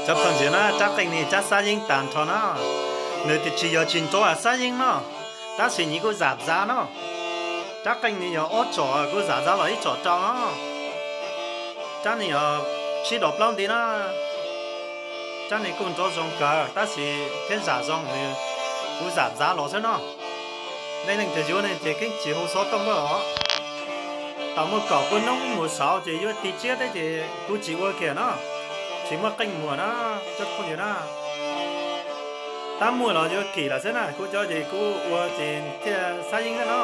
Cov phooj ywg na, rab qeej no rab xab yeeb tag nrho na. Nws tsis yog tsis nrov xab yeeb no, tab sis nws kuj zam zav no. Rab qeej no yog ob tsom kuj zam zav los ib tsom rau no. Rab no yog tsib dos plaub nti na. Rab no kuj nrov zoo kawg tab sis thiab zam zoo nws kuj zam zav los xwb no. Nej leej twg yuav ne ces keeb tsis hu xov tooj tuaj os. Tau muaj kaum pua noob mus saud ces yuav tig tsiab thiab ces kuv tsis ua kiag no. Tsis muaj qeej muag na, cov phooj ywg na. Tab muaj los yuav kim lawm xwb na, kuv cov ces kuv ua ces thiaj xab yeeb xwb no.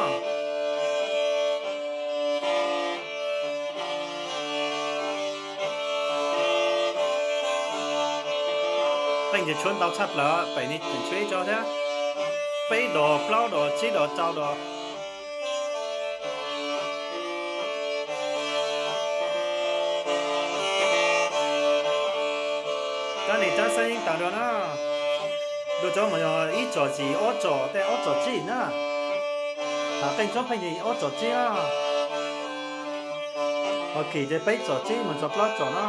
Qeej ces tshuav ntau tshaj plaws, pem no tseem tshuav ib co thiab. Peb dos, plaub dos, tsib dos, rau dos. Rab no rab xab yeeb tas dua na. Dua cov mas yog ib tsom yim, ob tsom tej, ob tsom tsib na. Tham qeej tsob pheej ces ob tsom tsib na. Ho kim ces peb tsom tsib mus txog plaub tsom na.